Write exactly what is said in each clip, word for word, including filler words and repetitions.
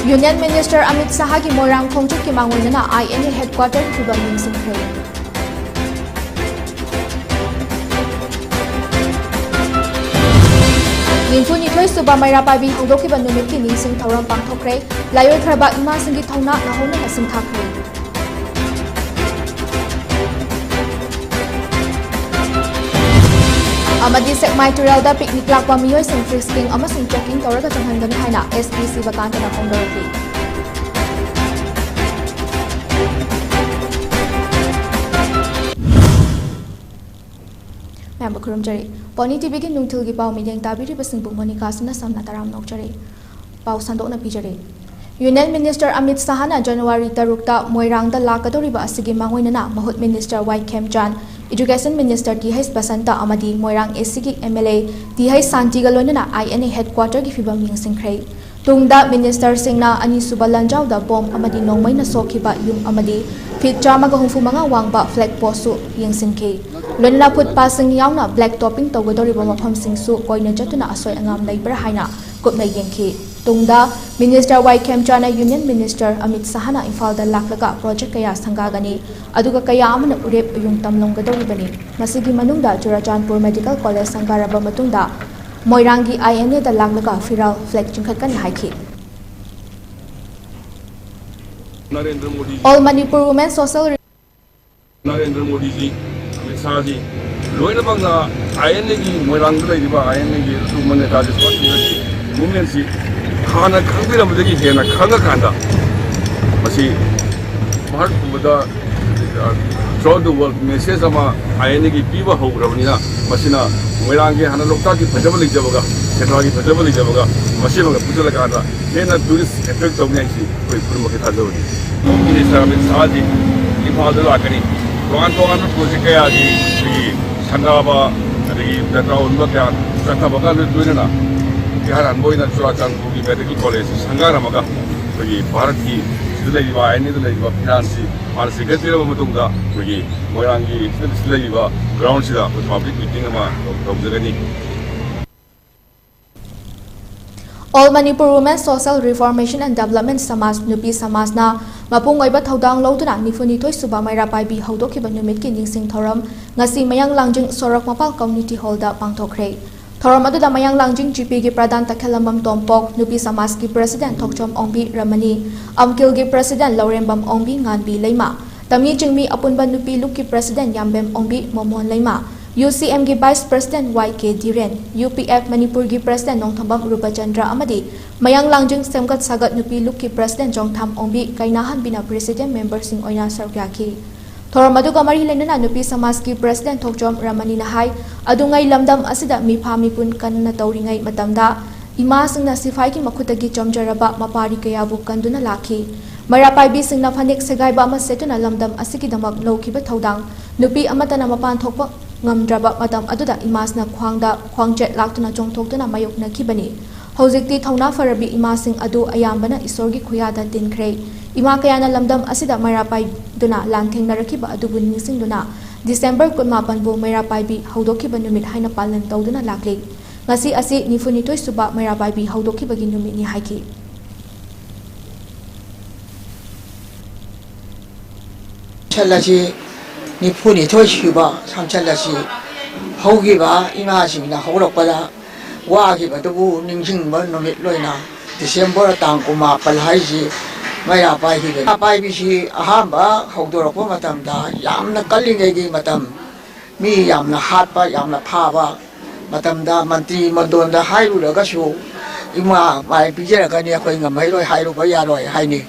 Union Minister Amit Shahꯒꯤ ꯃꯣꯏꯔꯥꯡ ꯈꯣꯡꯆꯠꯀꯤ ꯃꯥꯡꯑꯣꯏꯅꯅ I N A headquarterꯒꯤ ꯐꯤꯕꯝ ꯌꯦꯡꯁꯤꯟꯈ꯭ꯔꯦ꯫ ꯅꯤꯐꯨꯅꯤꯊꯣꯏ ꯁꯨꯕ ꯃꯩꯔꯥ ꯄꯥꯏꯕꯤ ꯍꯧꯗꯣꯛꯈꯤꯕ ꯅꯨꯃꯤꯠꯀꯤ ꯅꯤꯡꯁꯤꯡ ꯊꯧꯔꯝ ꯄꯥꯡꯊꯣꯛꯈ꯭ꯔꯦ꯫ ꯂꯥꯏꯑꯣꯏꯈ꯭ꯔꯕ ꯏꯃꯥꯁꯤꯡꯒꯤ ꯊꯧꯅꯥ ꯅꯧꯍꯧꯅꯅ ꯁꯤꯡꯊꯥꯈ꯭ꯔꯦ꯫ ꯑꯃꯗꯤ ꯁꯦꯛꯃꯥꯏ ꯇꯨꯔꯦꯜꯗ picnic ꯂꯥꯛꯄ ꯃꯤꯑꯣꯏꯁꯤꯡ frisking ꯑꯃꯁꯨꯡ checking ꯇꯧꯔꯒ ꯆꯪꯍꯟꯒꯅꯤ ꯍꯥꯏꯅ S P ꯁꯤꯕꯀꯥꯟꯇꯅ ꯐꯣꯡꯗꯣꯔꯛꯂꯤ꯫ ꯃꯌꯥꯝꯕꯨ ꯈꯨꯔꯨꯝꯖꯔꯤ꯫ ꯄꯣꯅꯤ ꯇꯤꯚꯤꯒꯤ ꯅꯨꯡꯊꯤꯜꯒꯤ ꯄꯥꯎ ꯃꯤꯠꯌꯦꯡ ꯇꯥꯕꯤꯔꯤꯕꯁꯤꯡꯕꯨ ꯃꯣꯅꯤꯀꯥ ꯁꯤꯅꯁꯝꯅ ꯇꯔꯥꯝꯅ ꯑꯣꯛꯆꯔꯤ꯫ ꯄꯥꯎ ꯁꯟꯗꯣꯛꯅ ꯄꯤꯖꯔꯤ꯫ Union Minister ꯑꯃꯤꯠ ꯁꯍꯥꯅ ꯖꯅꯋꯥꯔꯤ ꯇꯔꯨꯛꯇ ꯃꯣꯏꯔꯥꯡꯗ ꯂꯥꯛꯀꯗꯧꯔꯤꯕ ꯑꯁꯤꯒꯤ ꯃꯥꯡꯑꯣꯏꯅꯅ ꯃꯍꯨꯠ Minister Y Khemchand, Education Minister T H Basanta ꯑꯃꯗꯤ ꯃꯣꯏꯔꯥꯡ A C ꯒꯤ M L A T H ꯁꯥꯟꯇꯤꯒ ꯂꯣꯏꯅꯅ I N A headquarterꯒꯤ ꯐꯤꯕꯝ ꯌꯦꯡꯁꯤꯟꯈ꯭ꯔꯦ꯫ ꯇꯨꯡꯗ ministerꯁꯤꯡꯅ ꯑꯅꯤꯁꯨꯕ ꯂꯥꯟꯖꯥꯎꯗ bomb ꯑꯃꯗꯤ ꯅꯣꯡꯃꯩꯅ ꯁꯣꯛꯈꯤꯕ ꯌꯨꯝ ꯑꯃꯗꯤ feet ꯆꯥꯝꯃꯒ ꯍꯨꯝꯐꯨ ꯃꯉꯥ ꯋꯥꯡꯕ flag postꯁꯨ ꯌꯦꯡꯁꯤꯟꯈꯤ꯫ ꯂꯣꯏꯅꯅ footpathꯁꯤꯡ ꯌꯥꯎꯅ black topping ꯇꯧꯒꯗꯧꯔꯤꯕ ꯃꯐꯝꯁꯤꯡꯁꯨ ꯀꯣꯏꯅ ꯆꯠꯇꯨꯅ ꯑꯁꯣꯏ ꯑꯉꯥꯝ ꯂꯩꯕ꯭ꯔꯥ ꯍꯥꯏꯅ ꯀꯨꯞꯅ ꯌꯦꯡꯈꯤ꯫ ꯇꯨꯡꯗ Minister ꯋꯥꯏ ꯈꯦꯝꯆꯥꯅ Union Minister ꯑꯃꯤꯠ ꯁꯍꯥꯅ ꯏꯝꯐꯥꯜꯗ ꯂꯥꯛꯂꯒ project ꯀꯌꯥ ꯁꯪꯒꯥꯒꯅꯤ, ꯑꯗꯨꯒ ꯀꯌꯥ ꯑꯃꯅ ꯎꯔꯦꯞ ꯎꯌꯨꯡ ꯇꯝꯂꯝꯒꯗꯧꯔꯤꯕꯅꯤ꯫ ꯃꯁꯤꯒꯤ ꯃꯅꯨꯡꯗ ꯆꯨꯔꯥꯆꯥꯟꯄꯨꯔ Medical College ꯁꯪꯒꯥꯔꯕ ꯃꯇꯨꯡꯗ ꯃꯣꯏꯔꯥꯡꯒꯤ I N Aꯗ ꯂꯥꯛꯂꯒ ꯐꯤꯔꯥꯜ flag ꯆꯤꯡꯈꯠꯀꯅꯤ ꯍꯥꯏꯈꯤ꯫ Narendra Modi. All Manipur Women Social Narendra ꯃꯣꯗꯤꯖꯤ, Amit ꯁꯥꯍꯖꯤ, ꯂꯣꯏꯅꯃꯛꯅ I N Aꯒꯤ ꯃꯣꯏꯔꯥꯡꯗ ꯂꯩꯔꯤꯕ I N Aꯒꯤ ꯑꯗꯨꯒꯨꯝꯕ ꯅꯦꯇꯥꯖꯤ ꯁꯨꯚꯥꯁ ꯆꯟꯗ꯭ꯔꯒꯤ movementꯁꯤ ꯍꯥꯟꯅ ꯈꯪꯕꯤꯔꯝꯕꯗꯒꯤ ꯍꯦꯟꯅ ꯈꯪꯉꯀꯥꯟꯗ ꯃꯁꯤ ꯚꯥꯔꯠ ꯄꯨꯝꯕꯗ, ꯑ, throughout the world message ꯑꯃ I N Aꯒꯤ ꯄꯤꯕ ꯍꯧꯈ꯭ꯔꯕꯅꯤꯅ, ꯃꯁꯤꯅ ꯃꯣꯏꯔꯥꯡꯒꯤ ꯍꯥꯟꯅ ꯂꯣꯛꯇꯥꯛꯀꯤ ꯐꯖꯕ ꯂꯩꯖꯕꯒ, ꯁꯦꯟꯗ꯭ꯔꯥꯒꯤ ꯐꯖꯕ ꯂꯩꯖꯕꯒ ꯃꯁꯤꯃꯒ ꯄꯨꯟꯁꯤꯜꯂꯀꯥꯟꯗ ꯍꯦꯟꯅ tourist attract ꯇꯧꯅꯤ ꯍꯥꯏꯁꯤ ꯑꯩꯈꯣꯏ ꯄꯨꯝꯅꯃꯛꯀꯤ ꯊꯥꯖꯕꯅꯤ꯫ Minister ꯑꯃꯤꯠ ꯁꯥꯍꯖꯤ ꯏꯝꯐꯥꯜꯗ ꯂꯥꯛꯀꯅꯤ꯫ ꯇꯣꯉꯥꯟ ꯇꯣꯉꯥꯟꯕ project ꯀꯌꯥꯒꯤ ꯑꯩꯈꯣꯏꯒꯤ ꯁꯪꯒꯥꯕ ꯑꯗꯒꯤ ꯖꯇ꯭ꯔꯥ ꯎꯟꯕ ꯀꯌꯥ ꯆꯠꯊꯕꯒ ꯂꯣꯏꯅꯅ ꯏꯍꯥꯟ ꯍꯥꯟꯕ ꯑꯣꯏꯅ ꯆꯨꯔꯥꯆꯥꯟꯄꯨꯔꯒꯤ Medical College ꯁꯪꯒꯥꯔꯝꯃꯒ ꯑꯩꯈꯣꯏꯒꯤ ꯚꯥꯔꯠꯀꯤ ꯁꯤꯗ ꯂꯩꯔꯤꯕ I N Aꯗ ꯂꯩꯔꯤꯕ ꯐꯤꯔꯥꯜꯁꯤ ꯃꯥꯅ ꯆꯤꯡꯈꯠꯄꯤꯔꯕ ꯃꯇꯨꯡꯗ ꯑꯩꯈꯣꯏꯒꯤ ꯃꯣꯏꯔꯥꯡꯒꯤ ꯁꯤꯗ ꯂꯩꯔꯤꯕ groundꯁꯤꯗ ꯑꯩꯈꯣꯏ public meeting ꯑꯃ ꯇꯧꯖꯒꯅꯤ꯫ All Manipur Women Social Reformation and Development ꯁꯃꯥꯖ, ꯅꯨꯄꯤ ꯁꯃꯥꯖꯅ ꯃꯄꯨꯡ ꯑꯣꯏꯕ ꯊꯧꯗꯥꯡ ꯂꯧꯗꯨꯅ ꯅꯤꯐꯨꯅꯤꯊꯣꯏ ꯁꯨꯕ ꯃꯩꯔꯥ ꯄꯥꯏꯕꯤ ꯍꯧꯗꯣꯛꯈꯤꯕ ꯅꯨꯃꯤꯠꯀꯤ ꯅꯤꯡꯁꯤꯡ ꯊꯧꯔꯝ ꯉꯁꯤ ꯃꯌꯥꯡ ꯂꯥꯡꯖꯤꯡ ꯁꯣꯔꯣꯛ ꯃꯄꯥꯜ ꯀꯝꯃ꯭ꯌꯨꯅꯤꯇꯤ ꯍꯣꯜꯗ ꯄꯥꯡꯊꯣꯛꯈ꯭ꯔꯦ꯫ ꯊꯧꯔꯝ ꯑꯗꯨꯗ ꯃꯌꯥꯡ ꯂꯥꯡꯖꯤꯡ ꯖꯤꯄꯤꯒꯤ ꯄ꯭ꯔꯙꯥꯟ ꯇꯈꯦꯜꯂꯝꯕꯝ ꯇꯣꯝꯄꯣꯛ, ꯅꯨꯄꯤ ꯁꯃꯥꯖꯀꯤ ꯄ꯭ꯔꯦꯁꯤꯗꯦꯟꯠ ꯊꯣꯛꯆꯣꯝ ꯑꯣꯡꯕꯤ ꯔꯃꯅꯤ, ꯑꯝꯀꯤꯜꯒꯤ ꯄ꯭ꯔꯦꯁꯤꯗꯦꯟꯠ ꯂꯧꯔꯦꯝꯕꯝ ꯑꯣꯡꯕꯤ ꯉꯥꯟꯕꯤ ꯂꯩꯃ, ꯇꯝꯃꯤ ꯆꯤꯡꯃꯤ ꯑꯄꯨꯟꯕ ꯅꯨꯄꯤ ꯂꯨꯞꯀꯤ ꯄ꯭ꯔꯦꯁꯤꯗꯦꯟꯠ ꯌꯥꯝꯕꯦꯝ ꯑꯣꯡꯕꯤ ꯃꯣꯃꯣꯟ ꯂꯩꯃ, ꯌꯨ ꯁꯤ ꯑꯦꯝꯒꯤ ꯚꯥꯏꯁ ꯄ꯭ꯔꯦꯁꯤꯗꯦꯟꯠ ꯋꯥꯏ ꯀꯦ ꯙꯤꯔꯦꯟ, ꯌꯨ ꯄꯤ ꯑꯦꯐ ꯃꯅꯤꯄꯨꯔꯒꯤ ꯄ꯭ꯔꯦꯁꯤꯗꯦꯟꯠ ꯅꯣꯡꯊꯣꯝꯕꯝ ꯔꯨꯄꯆꯟꯗ꯭ꯔ ꯑꯃꯗꯤ ꯃꯌꯥꯡ ꯂꯥꯡꯖꯤꯡ ꯁꯦꯝꯒꯠ ꯁꯥꯒꯠ ꯅꯨꯄꯤ ꯂꯨꯞꯀꯤ ꯄ꯭ꯔꯦꯁꯤꯗꯦꯟꯠ ꯖꯣꯡꯊꯥꯝ ꯑꯣꯡꯕꯤ ꯀꯩꯅꯥꯍꯟꯕꯤꯅ ꯄ꯭ꯔꯦꯁꯤꯗꯦꯟꯠ ꯃꯦꯝꯕꯔꯁꯤꯡ ꯑꯣꯏꯅ ꯁꯔꯨꯛ ꯌꯥꯈꯤ꯫ ꯊꯧꯔꯝ ꯑꯗꯨꯒ ꯃꯔꯤ ꯂꯩꯅꯅ ꯅꯨꯄꯤ ꯁꯃꯥꯖꯀꯤ ꯄ꯭ꯔꯦꯁꯤꯗꯦꯟꯠ ꯊꯣꯛꯆꯣꯝ ꯔꯃꯅꯤꯅ ꯍꯥꯏ, ꯑꯗꯨꯉꯩ ꯂꯝꯗꯝ ꯑꯁꯤꯗ ꯃꯤꯐꯥ ꯃꯤꯄꯨꯟ ꯀꯟꯅ ꯇꯧꯔꯤꯉꯩ ꯃꯇꯝꯗ ꯏꯃꯥꯁꯤꯡꯅ ꯁꯤꯐꯥꯏꯒꯤ ꯃꯈꯨꯠꯇꯒꯤ ꯆꯣꯝꯖꯔꯕ ꯃꯄꯥꯔꯤ ꯀꯌꯥꯕꯨ ꯀꯟꯗꯨꯅ ꯂꯥꯛꯈꯤ꯫ ꯃꯩꯔꯥ ꯄꯥꯏꯕꯤꯁꯤꯡꯅ ꯐꯅꯦꯛ ꯁꯦꯒꯥꯏꯕ ꯑꯃ ꯁꯦꯠꯇꯨꯅ ꯂꯝꯗꯝ ꯑꯁꯤꯒꯤꯗꯃꯛ ꯂꯧꯈꯤꯕ ꯊꯧꯗꯥꯡ, ꯅꯨꯄꯤ ꯑꯃꯠꯇꯅ ꯃꯄꯥꯟ ꯊꯣꯛꯄ ꯉꯝꯗ꯭ꯔꯕ ꯃꯇꯝ ꯑꯗꯨꯗ ꯏꯃꯥꯁꯤꯅ ꯈ꯭ꯋꯥꯡꯗ ꯈ꯭ꯋꯥꯡꯆꯦꯠ ꯂꯥꯛꯇꯨꯅ ꯆꯣꯡꯊꯣꯛꯇꯨꯅ ꯃꯥꯌꯣꯛꯅꯈꯤꯕꯅꯤ꯫ ꯍꯧꯖꯤꯛꯇꯤ ꯊꯧꯅꯥ ꯐꯔꯕꯤ ꯏꯃꯥꯁꯤꯡ ꯑꯗꯨ ꯑꯌꯥꯝꯕꯅ ꯏꯁꯣꯔꯒꯤ ꯈꯨꯌꯥꯗ ꯇꯤꯟꯈ꯭ꯔꯦ꯫ ꯏꯃꯥ ꯀꯌꯥꯅ ꯂꯝꯗꯝ ꯑꯁꯤꯗ ꯃꯩꯔꯥ ꯄꯥꯏꯗꯨꯅ ꯂꯥꯟꯊꯦꯡꯅꯔꯛꯈꯤꯕ ꯑꯗꯨꯕꯨ ꯅꯤꯡꯁꯤꯡꯗꯨꯅ ꯗꯤꯁꯦꯝꯕꯔ ꯀꯨꯟꯃꯥꯄꯟꯕꯨ ꯃꯩꯔꯥ ꯄꯥꯏꯕꯤ ꯍꯧꯗꯣꯛꯈꯤꯕ ꯅꯨꯃꯤꯠ ꯍꯥꯏꯅ ꯄꯥꯂꯟ ꯇꯧꯗꯨꯅ ꯂꯥꯛꯂꯤ꯫ ꯉꯁꯤ ꯑꯁꯤ ꯅꯤꯐꯨꯅꯤꯊꯣꯏ ꯁꯨꯕ ꯃꯩꯔꯥ ꯄꯥꯏꯕꯤ ꯍꯧꯗꯣꯛꯈꯤꯕꯒꯤ ꯅꯨꯃꯤꯠꯅꯤ ꯍꯥꯏꯈꯤ꯫ ꯁꯝꯆꯠ ꯑꯁꯤ, ꯅꯤꯐꯨꯅꯤꯊꯣꯏ ꯁꯨꯕ ꯁꯝꯆꯠ ꯑꯁꯤ ꯍꯧꯈꯤꯕ ꯏꯃꯥꯁꯤꯡꯅ ꯍꯧꯔꯛꯄꯗ ꯋꯥꯈꯤꯕꯗꯨꯕꯨ ꯅꯤꯡꯁꯤꯡꯕ ꯅꯨꯃꯤꯠ ꯑꯣꯏꯅ ꯗꯤꯁꯦꯝꯕꯔ ꯇꯥꯡ ꯀꯨꯟꯃꯥꯄꯟ ꯍꯥꯏꯁꯤ ꯃꯩꯔꯥ ꯄꯥꯏꯈꯤꯕꯅꯤ꯫ ꯃꯩꯔꯥ ꯄꯥꯏꯕꯤꯁꯤ ꯑꯍꯥꯟꯕ ꯍꯧꯗꯣꯔꯛꯄ ꯃꯇꯝꯗ ꯌꯥꯝꯅ ꯀꯜꯂꯤꯉꯩꯒꯤ ꯃꯇꯝ, ꯃꯤ ꯌꯥꯝꯅ ꯍꯥꯠꯄ, ꯌꯥꯝꯅ ꯐꯥꯕ ꯃꯇꯝꯗ ꯃꯟꯇ꯭ꯔꯤ ꯃꯟꯗꯣꯟꯗ ꯍꯥꯏꯔꯨꯔꯒꯁꯨ ꯏꯃꯥ ꯃꯥꯏ ꯄꯤꯖꯔꯛꯀꯅꯤ, ꯑꯩꯈꯣꯏ ꯉꯝꯍꯩꯔꯣꯏ, ꯍꯥꯏꯔꯨꯕ ꯌꯥꯔꯣꯏ ꯍꯥꯏꯅꯤ꯫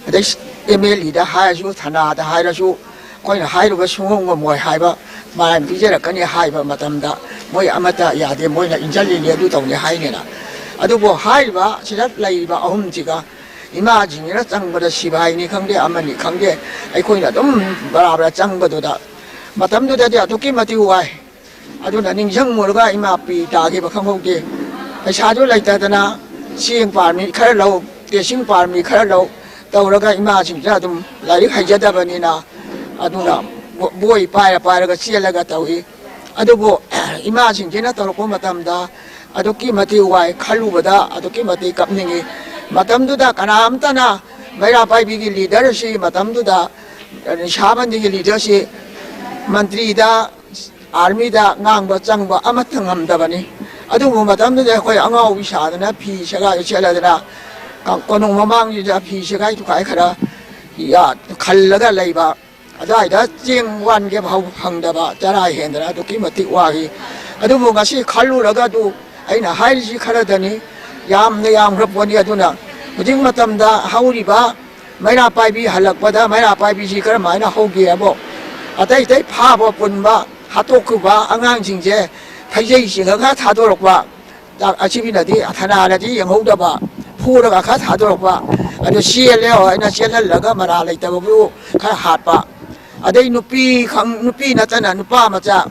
ꯑꯗꯩ ꯑꯦꯝ ꯑꯦꯜ ꯑꯦꯗ ꯍꯥꯏꯔꯁꯨ, ꯊꯅꯥꯗ ꯍꯥꯏꯔꯁꯨ, ꯑꯩꯈꯣꯏꯅ ꯍꯥꯏꯔꯨꯕ ꯁꯨꯡꯉꯝ ꯉꯝꯃꯣꯏ ꯍꯥꯏꯕ, ꯃꯥꯏ ꯄꯤꯖꯔꯛꯀꯅꯤ ꯍꯥꯏꯕ ꯃꯇꯝꯗ ꯃꯣꯏ ꯑꯃꯠꯇ ꯌꯥꯗꯦ, ꯃꯣꯏꯅ ꯏꯟꯖꯜꯂꯤꯅꯤ, ꯑꯗꯨ ꯇꯧꯅꯤ ꯍꯥꯏꯅꯤꯅ꯫ ꯑꯗꯨꯕꯨ ꯍꯥꯏꯔꯤꯕ ꯁꯤꯗ ꯂꯩꯔꯤꯕ ꯑꯍꯨꯝꯁꯤꯒ ꯏꯃꯥꯁꯤꯡꯁꯤꯅ ꯆꯪꯕꯗ ꯁꯤꯕꯥꯏꯅꯤ ꯈꯪꯗꯦ, ꯑꯃꯅꯤ ꯈꯪꯗꯦ, ꯑꯩꯈꯣꯏꯅ ꯑꯗꯨꯝ ꯕꯔꯥ ꯕꯔꯥ ꯆꯪꯕꯗꯨꯗ ꯃꯇꯝꯗꯨꯗꯗꯤ ꯑꯗꯨꯛꯀꯤ ꯃꯇꯤꯛ ꯋꯥꯏ꯫ ꯑꯗꯨꯅ ꯅꯤꯡꯁꯤꯡꯉꯨꯔꯒ ꯏꯃꯥ ꯄꯤ ꯇꯥꯈꯤꯕ ꯈꯪꯍꯧꯗꯦ꯫ ꯄꯩꯁꯥꯗꯨ ꯂꯩꯇꯗꯅ ꯆꯦꯡ ꯄꯥꯔꯃꯤ ꯈꯔ ꯂꯧ, ꯇꯦꯁꯤꯡ ꯄꯥꯔꯃꯤ ꯈꯔ ꯂꯧ ꯇꯧꯔꯒ ꯏꯃꯥꯁꯤꯡꯁꯤꯅ ꯑꯗꯨꯝ ꯂꯥꯏꯔꯤꯛ ꯍꯩꯖꯗꯕꯅꯤꯅ ꯑꯗꯨꯅ ꯕꯣ-, ꯕꯣꯏ ꯄꯥꯏꯔ ꯄꯥꯏꯔꯒ ꯆꯦꯜꯂꯒ ꯇꯧꯏ꯫ ꯑꯗꯨꯕꯨ ꯏꯃꯥꯁꯤꯡꯁꯤꯅ ꯇꯧꯔꯛꯄ ꯃꯇꯝꯗ ꯑꯗꯨꯛꯀꯤ ꯃꯇꯤꯛ ꯋꯥꯏ, ꯈꯜꯂꯨꯕꯗ ꯑꯗꯨꯛꯀꯤ ꯃꯇꯤꯛ ꯀꯞꯅꯤꯡꯏ꯫ ꯃꯇꯝꯗꯨꯗ ꯀꯅꯥꯝꯇꯅ ꯃꯩꯔꯥ ꯄꯥꯏꯕꯤꯒꯤ ꯂꯤꯗꯔꯁꯤ, ꯃꯇꯝꯗꯨꯗ ꯅꯤꯁꯥꯕꯟꯗꯤꯒꯤ ꯂꯤꯗꯔꯁꯤ ꯃꯟꯇ꯭ꯔꯤꯗ, ꯑꯥꯔꯃꯤꯗ ꯉꯥꯡꯕ ꯆꯪꯕ ꯑꯃꯠꯇ ꯉꯝꯗꯕꯅꯤ꯫ ꯑꯗꯨꯕꯨ ꯃꯇꯝꯗꯨꯗ ꯑꯩꯈꯣꯏ ꯑꯉꯥꯎꯕꯤ ꯁꯥꯗꯅ ꯐꯤ ꯁꯦꯒꯥꯏ ꯁꯦꯠꯂꯗꯅ ꯀ-, ꯀꯣꯅꯨꯡ ꯃꯃꯥꯡꯁꯤꯗ ꯐꯤ ꯁꯦꯒꯥꯏ ꯇꯨꯈꯥꯏ ꯈꯔ ꯌꯥ-, ꯈꯜꯂꯒ ꯂꯩꯕ꯫ ꯑꯗꯨꯋꯥꯏꯗ ꯆꯦꯡ ꯋꯥꯟꯒꯦ ꯐꯥꯎ ꯐꯪꯗꯕ, ꯆꯔꯥ ꯍꯦꯟꯗꯅ ꯑꯗꯨꯛꯀꯤ ꯃꯇꯤꯛ ꯋꯥꯈꯤ꯫ ꯑꯗꯨꯕꯨ ꯉꯁꯤ ꯈꯜꯂꯨꯔꯒ ꯑꯗꯨ ꯑꯩꯅ ꯍꯥꯏꯔꯤꯁꯤ ꯈꯔꯗꯅꯤ, ꯌꯥꯝꯅ ꯌꯥꯝꯈ꯭ꯔ ꯄꯣꯠꯅꯤ꯫ ꯑꯗꯨꯅ ꯍꯧꯖꯤꯛ ꯃꯇꯝꯗ ꯍꯧꯔꯤꯕ ꯃꯩꯔꯥ ꯄꯥꯏꯕꯤ ꯍꯜꯂꯛꯄꯗ ꯃꯩꯔꯥ ꯄꯥꯏꯕꯤꯁꯤ ꯀꯔꯝꯍꯥꯏꯅ ꯍꯧꯒꯦ ꯍꯥꯏꯕꯣ? ꯑꯇꯩ ꯑꯇꯩ ꯐꯥꯕ ꯄꯨꯟꯕ ꯍꯥꯠꯇꯣꯛꯈꯤꯕ ꯑꯉꯥꯡꯁꯤꯡꯁꯦ ꯐꯩꯖꯩ ꯆꯤꯡꯉꯒ ꯊꯥꯗꯣꯔꯛꯄ, ꯆꯥꯛ ꯑꯁꯤꯕꯤꯅꯗꯤ ꯊꯅꯥꯅꯗꯤ ꯌꯦꯡꯍꯧꯗꯕ, ꯐꯨꯔꯒ ꯈꯔ ꯊꯥꯗꯣꯔꯛꯄ, ꯑꯗꯨ ꯆꯦꯜꯂꯦ ꯍꯥꯏꯅ ꯆꯦꯜꯍꯜꯂꯒ ꯃꯔꯥ ꯂꯩꯇꯕꯕꯨ ꯈꯔ ꯍꯥꯠꯄ, ꯑꯗꯩ ꯅꯨꯄꯤ ꯈꯪ-, ꯅꯨꯄꯤ ꯅꯠꯇꯅ ꯅꯨꯄꯥ ꯃꯆꯥ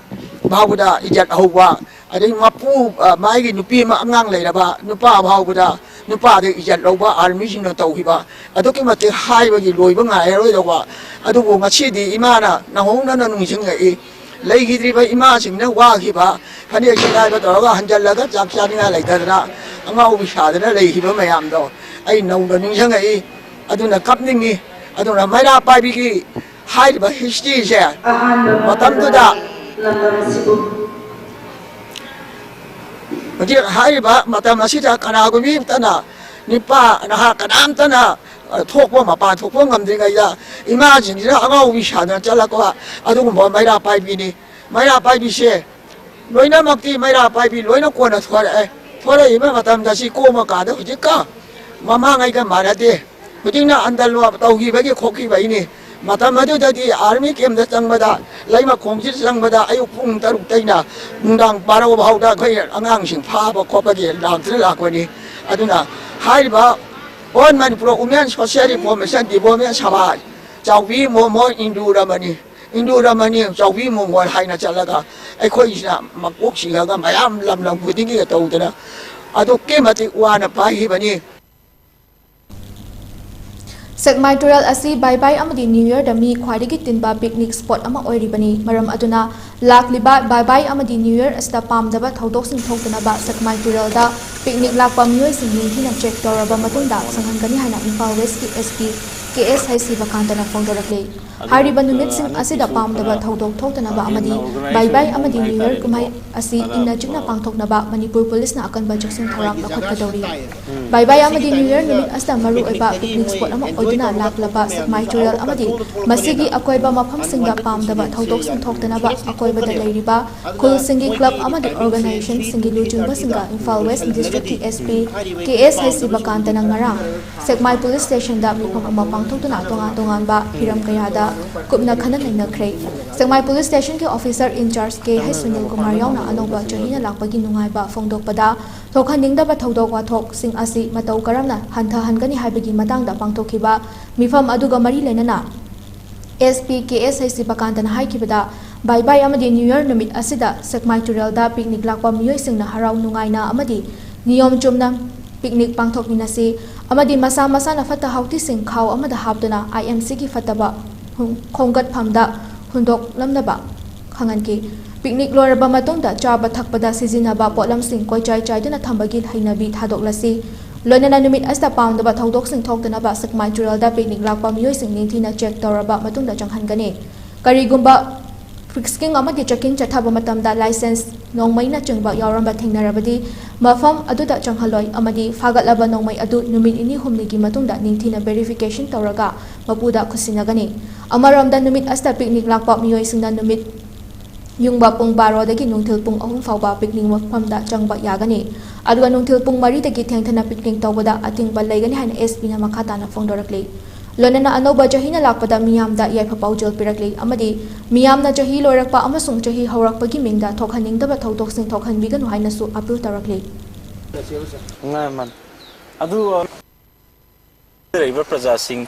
ꯐꯥꯎꯕꯗ ꯏꯖꯠ ꯍꯧꯕ, ꯑꯗꯩ ꯃꯄꯨ, ꯑ, ꯃꯥꯒꯤ ꯅꯨꯄꯤ ꯑꯃ ꯑꯉꯥꯡ ꯂꯩꯔꯕ ꯅꯨꯄꯥ ꯐꯥꯎꯕꯗ ꯅꯨꯄꯥꯗ ꯏꯖꯠ ꯂꯧꯕ ꯑꯥꯔꯃꯤꯁꯤꯡꯅ ꯇꯧꯈꯤꯕ ꯑꯗꯨꯛꯀꯤ ꯃꯇꯤꯛ ꯍꯥꯏꯕꯒꯤ ꯂꯣꯏꯕ ꯉꯥꯏꯔꯔꯣꯏꯗꯧꯕ꯫ ꯑꯗꯨꯕꯨ ꯉꯁꯤꯗꯤ ꯏꯃꯥꯅ ꯅꯧꯍꯧꯅꯅ ꯅꯤꯡꯁꯤꯡꯉꯛꯏ꯫ ꯂꯩꯈꯤꯗ꯭ꯔꯤꯕ ꯏꯃꯥꯁꯤꯡꯅ ꯋꯥꯈꯤꯕ, ꯐꯅꯦꯛ ꯁꯦꯒꯥꯏꯕ ꯇꯧꯔꯒ ꯍꯟꯖꯜꯂꯒ ꯆꯥꯛ ꯆꯥꯅꯤꯡꯉꯥꯏ ꯂꯩꯇꯗꯅ ꯑꯉꯥꯎꯕꯤ ꯁꯥꯗꯅ ꯂꯩꯈꯤꯕ ꯃꯌꯥꯝꯗꯣ ꯑꯩ ꯅꯧꯅ ꯅꯤꯡꯁꯤꯡꯉꯛꯏ꯫ ꯑꯗꯨꯅ ꯀꯞꯅꯤꯡꯉꯤ꯫ ꯑꯗꯨꯅ ꯃꯩꯔꯥ ꯄꯥꯏꯕꯤꯒꯤ ꯍꯥꯏꯔꯤꯕ ꯍꯤꯁꯇ꯭ꯔꯤꯁꯦ ꯑꯍꯥꯟꯕ ꯃꯇꯝꯗꯨꯗ ꯂꯝꯗꯝ ꯑꯁꯤꯕꯨ ꯍꯧꯖꯤꯛ ꯍꯥꯏꯔꯤꯕ ꯃꯇꯝ ꯑꯁꯤꯗ ꯀꯅꯥꯒꯨꯝꯕꯤ ꯑꯃꯇꯅ, ꯅꯨꯄꯥ ꯅꯍꯥ ꯀꯅꯥꯝꯇꯅ, ꯑ, ꯊꯣꯛꯄ, ꯃꯄꯥꯟ ꯊꯣꯛꯄ ꯉꯝꯗ꯭ꯔꯤꯉꯩꯗ ꯏꯃꯥꯁꯤꯡꯁꯤꯅ ꯑꯉꯥꯎꯕꯤ ꯁꯥꯗꯅ ꯆꯠꯂꯛꯄ ꯑꯗꯨꯒꯨꯝꯕ ꯃꯩꯔꯥ ꯄꯥꯏꯕꯤꯅꯤ꯫ ꯃꯩꯔꯥ ꯄꯥꯏꯕꯤꯁꯦ ꯂꯣꯏꯅꯃꯛꯇꯤ ꯃꯩꯔꯥ ꯄꯥꯏꯕꯤ ꯂꯣꯏꯅ ꯀꯣꯟꯅ ꯊꯣꯔꯛꯑꯦ꯫ ꯊꯣꯔꯛꯏꯕ ꯃꯇꯝꯗ ꯁꯤ ꯀꯣꯝꯃꯀꯥꯟꯗ ꯍꯧꯖꯤꯛꯀ ꯃꯃꯥꯡꯉꯩꯒ ꯃꯥꯟꯅꯗꯦ꯫ ꯍꯧꯖꯤꯛꯅ ꯑꯟꯗꯂꯣ ꯇꯧꯈꯤꯕꯒꯤ ꯈꯣꯠꯈꯤꯕꯒꯤꯅꯤ꯫ ꯃꯇꯝ ꯑꯗꯨꯗꯗꯤ ꯑꯥꯔꯃꯤ ꯀꯦꯝꯗ ꯆꯪꯕꯗ, ꯂꯩꯃꯈꯣꯡꯁꯤꯗ ꯆꯪꯕꯗ ꯑꯌꯨꯛ ꯄꯨꯡ ꯇꯔꯨꯛꯇꯩꯅ ꯅꯨꯡꯗꯥꯡ ꯕꯥꯔꯣ ꯐꯥꯎꯗ ꯑꯩꯈꯣꯏ ꯑꯉꯥꯡꯁꯤꯡ ꯐꯥꯕ ꯈꯣꯠꯄꯒꯤ ꯂꯥꯝꯗꯨꯅ ꯂꯥꯛꯄꯅꯤ꯫ ꯑꯗꯨꯅ ꯍꯥꯏꯔꯤꯕ All Manipur Women Social Reformation Development ꯁꯚꯥ ꯆꯥꯎꯕꯤ ꯃꯣꯃꯣ ꯏꯟꯗꯨ ꯔꯃꯅꯤ, ꯏꯟꯗꯨ ꯔꯃꯅꯤ ꯆꯥꯎꯕꯤ ꯃꯣꯃꯣ ꯍꯥꯏꯅ ꯆꯠꯂꯒ ꯑꯩꯈꯣꯏꯁꯤꯅ ꯃꯀꯣꯛ ꯆꯤꯡꯉꯒ ꯃꯌꯥꯝ ꯂꯝ ꯂꯝ ꯈꯨꯗꯤꯡꯒꯤ ꯇꯧꯗꯅ ꯑꯗꯨꯛꯀꯤ ꯃꯇꯤꯛ ꯋꯥꯅ ꯄꯥꯏꯈꯤꯕꯅꯤ꯫ ꯁꯦꯛꯃꯥꯏ ꯇꯨꯔꯦꯜ ꯑꯁꯤ ꯕꯥꯏ ꯕꯥꯏ ꯑꯃꯗꯤ ꯅ꯭ꯌꯨ ꯌꯔꯗ ꯃꯤ ꯈ꯭ꯋꯥꯏꯗꯒꯤ ꯇꯤꯟꯕ ꯄꯤꯛꯅꯤꯛ ꯁ꯭ꯄꯣꯠ ꯑꯃ ꯑꯣꯏꯔꯤꯕꯅꯤ꯫ ꯃꯔꯝ ꯑꯗꯨꯅ ꯂꯥꯛꯂꯤꯕ ꯕꯥꯏ ꯕꯥꯏ ꯑꯃꯗꯤ ꯅ꯭ꯌꯨ ꯌꯔ ꯑꯁꯤꯗ ꯄꯥꯝꯗꯕ ꯊꯧꯗꯣꯛꯁꯤꯡ ꯊꯣꯛꯇꯅꯕ ꯁꯦꯛꯃꯥꯏ ꯇꯨꯔꯦꯜꯗ ꯄꯤꯛꯅꯤꯛ ꯂꯥꯛꯄ ꯃꯤꯑꯣꯏꯁꯤꯡ ꯅꯤꯡꯊꯤꯅ ꯆꯦꯛ ꯇꯧꯔꯕ ꯃꯇꯨꯡꯗ ꯁꯪꯍꯟꯒꯅꯤ ꯍꯥꯏꯅ ꯏꯝꯐꯥꯜ ꯋꯦꯁꯀꯤ SP ꯀꯦ ꯑꯦꯁ ꯍꯩꯁꯤꯕꯀꯥꯟꯇꯅ ꯐꯣꯡꯗꯣꯔꯛꯂꯤ꯫ ꯍꯥꯏꯔꯤꯕ ꯅꯨꯃꯤꯠꯁꯤꯡ ꯑꯁꯤꯗ ꯄꯥꯝꯗꯕ ꯊꯧꯗꯣꯛ ꯊꯣꯛꯇꯅꯕ ꯑꯃꯗꯤ ꯕꯥꯏ ꯕꯥꯏ ꯑꯃꯗꯤ ꯅ꯭ꯌꯨ ꯌꯔ ꯀꯨꯝꯍꯩ ꯑꯁꯤ ꯏꯪꯅ ꯆꯤꯛꯅ ꯄꯥꯡꯊꯣꯛꯅꯕ ꯃꯅꯤꯄꯨꯔ ꯄꯨꯂꯤꯁꯅ ꯑꯀꯟꯕ ꯆꯦꯛꯁꯤꯟ ꯊꯧꯔꯥꯡ ꯂꯧꯈꯠꯀꯗꯧꯔꯤ꯫ ꯕꯥꯏ ꯕꯥꯏ ꯑꯃꯗꯤ ꯅ꯭ꯌꯨ ꯌꯔ ꯅꯨꯃꯤꯠ ꯑꯁꯤꯗ ꯃꯔꯨꯑꯣꯏꯕ ꯄꯤꯛꯅꯤꯛ ꯁ꯭ꯄꯣꯠ ꯑꯃ ꯑꯣꯏꯗꯨꯅ ꯂꯥꯛꯂꯕ ꯁꯦꯛꯃꯥꯏ ꯇꯨꯔꯦꯜ ꯑꯃꯗꯤ ꯃꯁꯤꯒꯤ ꯑꯀꯣꯏꯕ ꯃꯐꯝꯁꯤꯡꯗ ꯄꯥꯝꯗꯕ ꯊꯧꯗꯣꯛꯁꯤꯡ ꯊꯣꯛꯇꯅꯕ ꯑꯀꯣꯏꯕꯗ ꯂꯩꯔꯤꯕ ꯈꯨꯜꯁꯤꯡꯒꯤ ꯀ꯭ꯂꯕ ꯑꯃꯗꯤ ꯑꯣꯔꯒꯅꯥꯏꯖꯦꯁꯟꯁꯤꯡꯒꯤ ꯂꯨꯆꯤꯡꯕꯁꯤꯡꯒ ꯏꯝꯐꯥꯜ ꯋꯦꯁ ꯗꯤꯁꯇ꯭ꯔꯤꯛꯀꯤ SP ꯀꯦ ꯑꯦꯁ ꯍꯩꯁꯤꯕꯀꯥꯟꯇꯅ ꯉꯔꯥꯡ ꯁꯦꯛꯃꯥꯏ ꯄꯨꯂꯤꯁ ꯁ꯭ꯇꯦꯁꯟꯗ ꯃꯤꯐꯝ ꯑꯃ ꯄꯥꯡꯊꯣꯛꯇꯨꯅ ꯇꯣꯉꯥꯟ ꯇꯣꯉꯥꯟꯕ ꯍꯤꯔꯝ ꯀꯌꯥꯗ ꯀꯨꯞꯅ ꯈꯟꯅ ꯅꯩꯅꯈ꯭ꯔꯦ꯫ ꯁꯦꯛꯃꯥꯏ ꯄꯨꯂꯤꯁ ꯁ꯭ꯇꯦꯁꯟꯒꯤ ꯑꯣꯐꯤꯁꯔ ꯏꯟꯆꯥꯔꯖ ꯀꯦ ꯍꯩꯁ ꯁꯨꯅꯤꯜ ꯀꯨꯃꯥꯔ ꯌꯥꯎꯅ ꯑꯅꯧꯕ ꯆꯍꯤꯅ ꯂꯥꯛꯄꯒꯤ ꯅꯨꯡꯉꯥꯏꯕ ꯐꯣꯡꯗꯣꯛꯄꯗ ꯊꯣꯛꯍꯟꯅꯤꯡꯗꯕ ꯊꯧꯗꯣꯛ ꯋꯥꯊꯣꯛꯁꯤꯡ ꯑꯁꯤ ꯃꯇꯧ ꯀꯔꯝꯅ ꯍꯟꯊꯍꯟꯒꯅꯤ ꯍꯥꯏꯕꯒꯤ ꯃꯇꯥꯡꯗ ꯄꯥꯡꯊꯣꯛꯈꯤꯕ ꯃꯤꯐꯝ ꯑꯗꯨꯒ ꯃꯔꯤ ꯂꯩꯅꯅ SP ꯀꯦ ꯑꯦꯁ ꯍꯩꯁꯤꯕꯀꯥꯟꯇꯅ ꯍꯥꯏꯈꯤꯕꯗ, ꯕꯥꯏ ꯕꯥꯏ ꯑꯃꯗꯤ ꯅ꯭ꯌꯨ ꯌꯔ ꯅꯨꯃꯤꯠ ꯑꯁꯤꯗ ꯁꯦꯛꯃꯥꯏ ꯇꯨꯔꯦꯜꯗ ꯄꯤꯛꯅꯤꯛ ꯂꯥꯛꯄ ꯃꯤꯑꯣꯏꯁꯤꯡꯅ ꯍꯔꯥꯎ ꯅꯨꯡꯉꯥꯏꯅ ꯑꯃꯗꯤ ꯅꯤꯌꯣꯝ ꯆꯨꯝꯅ ꯄꯤꯛꯅꯤꯛ ꯄꯥꯡꯊꯣꯛꯃꯤꯟꯅꯁꯤ ꯑꯃꯗꯤ ꯃꯁꯥ ꯃꯁꯥꯅ ꯐꯠꯇ ꯍꯥꯎꯊꯤꯁꯤꯡ ꯈꯥꯎ ꯑꯃꯗ ꯍꯥꯞꯇꯨꯅ IMCꯒꯤ ꯐꯠꯇꯕ ꯍꯨ-, ꯈꯣꯝꯒꯠꯐꯝꯗ ꯍꯨꯟꯗꯣꯛꯂꯝꯅꯕ ꯈꯪꯍꯟꯈꯤ꯫ ꯄꯤꯛꯅꯤꯛ ꯂꯣꯏꯔꯕ ꯃꯇꯨꯡꯗ ꯆꯥꯕ ꯊꯛꯄꯗ ꯁꯤꯖꯤꯟꯅꯕ ꯄꯣꯠꯂꯝꯁꯤꯡ ꯀꯣꯏꯆꯥꯏ ꯆꯥꯏꯗꯨꯅ ꯊꯝꯕꯒꯤ ꯍꯩꯅꯕꯤ ꯊꯥꯗꯣꯛꯂꯁꯤ꯫ ꯂꯣꯏꯅꯅ ꯅꯨꯃꯤꯠ ꯑꯁꯤꯗ ꯄꯥꯝꯗꯕ ꯊꯧꯗꯣꯛꯁꯤꯡ ꯊꯣꯛꯇꯅꯕ ꯁꯦꯛꯃꯥꯏ ꯇꯨꯔꯦꯜꯗ ꯄꯤꯛꯅꯤꯛ ꯂꯥꯛꯄ ꯃꯤꯑꯣꯏꯁꯤꯡ ꯅꯤꯡꯊꯤꯅ ꯆꯦꯛ ꯇꯧꯔꯕ ꯃꯇꯨꯡꯗ ꯆꯪꯍꯟꯒꯅꯤ꯫ ꯀꯔꯤꯒꯨꯝꯕ ꯐ꯭ꯔꯤꯁꯀꯤꯡ ꯑꯃꯗꯤ ꯆꯦꯛꯀꯤꯡ ꯆꯠꯊꯕ ꯃꯇꯝꯗ ꯂꯥꯏꯁꯦꯟꯁ ꯅꯣꯡꯃꯩꯅꯆꯤꯡꯕ ꯌꯥꯎꯔꯝꯕ ꯊꯦꯡꯅꯔꯕꯗꯤ, ꯃꯐꯝ ꯑꯗꯨꯗ ꯆꯪꯍꯜꯂꯣꯏ ꯑꯃꯗꯤ ꯐꯥꯒꯠꯂꯕ ꯅꯣꯡꯃꯩ ꯑꯗꯨ ꯅꯨꯃꯤꯠ ꯅꯤꯅꯤ ꯍꯨꯝꯅꯤꯒꯤ ꯃꯇꯨꯡꯗ ꯅꯤꯡꯊꯤꯅ ꯚꯦꯔꯤꯐꯤꯀꯦꯁꯟ ꯇꯧꯔꯒ ꯃꯄꯨꯗ ꯈꯨꯠꯁꯤꯟꯅꯒꯅꯤ꯫ ꯑꯃꯔꯣꯝꯗ, ꯅꯨꯃꯤꯠ ꯑꯁꯤꯗ ꯄꯤꯛꯅꯤꯛ ꯂꯥꯛꯄ ꯃꯤꯑꯣꯏꯁꯤꯡꯅ ꯅꯨꯃꯤꯠ ꯌꯨꯡꯕ ꯄꯨꯡ ꯕꯥꯔꯣꯗꯒꯤ ꯅꯨꯡꯊꯤꯜ ꯄꯨꯡ ꯑꯍꯨꯝ ꯐꯥꯎꯕ ꯄꯤꯛꯅꯤꯛ ꯃꯐꯝꯗ ꯆꯪꯕ ꯌꯥꯒꯅꯤ꯫ ꯑꯗꯨꯒ ꯅꯨꯡꯊꯤꯜ ꯄꯨꯡ ꯃꯔꯤꯗꯒꯤ ꯊꯦꯡꯊꯅ ꯄꯤꯛꯅꯤꯛ ꯇꯧꯕꯗ ꯑꯊꯤꯡꯕ ꯂꯩꯒꯅꯤ ꯍꯥꯏꯅ SPꯅ ꯃꯈꯥ ꯇꯥꯅ ꯐꯣꯡꯗꯣꯔꯛꯂꯤ꯫ ꯂꯣꯏꯅꯅ ꯑꯅꯧꯕ ꯆꯍꯤꯅ ꯂꯥꯛꯄꯗ ꯃꯤꯌꯥꯝꯗ ꯌꯥꯏꯐ ꯄꯥꯎꯖꯦꯜ ꯄꯤꯔꯛꯂꯤ ꯑꯃꯗꯤ ꯃꯤꯌꯥꯝꯅ ꯆꯍꯤ ꯂꯣꯏꯔꯛꯄ ꯑꯃꯁꯨꯡ ꯆꯍꯤ ꯍꯧꯔꯛꯄꯒꯤ ꯃꯤꯡꯗ ꯊꯣꯛꯍꯟꯅꯤꯡꯗꯕ ꯊꯧꯗꯣꯛꯁꯤꯡ ꯊꯣꯛꯍꯟꯕꯤꯒꯅꯨ ꯍꯥꯏꯅꯁꯨ ꯑꯄꯤꯜ ꯇꯧꯔꯛꯂꯤ꯫ ꯉꯥꯏ ꯃꯥꯟ-, ꯑꯗꯨ ꯂꯩꯔꯤꯕ ꯄ꯭ꯔꯖꯥꯁꯤꯡ,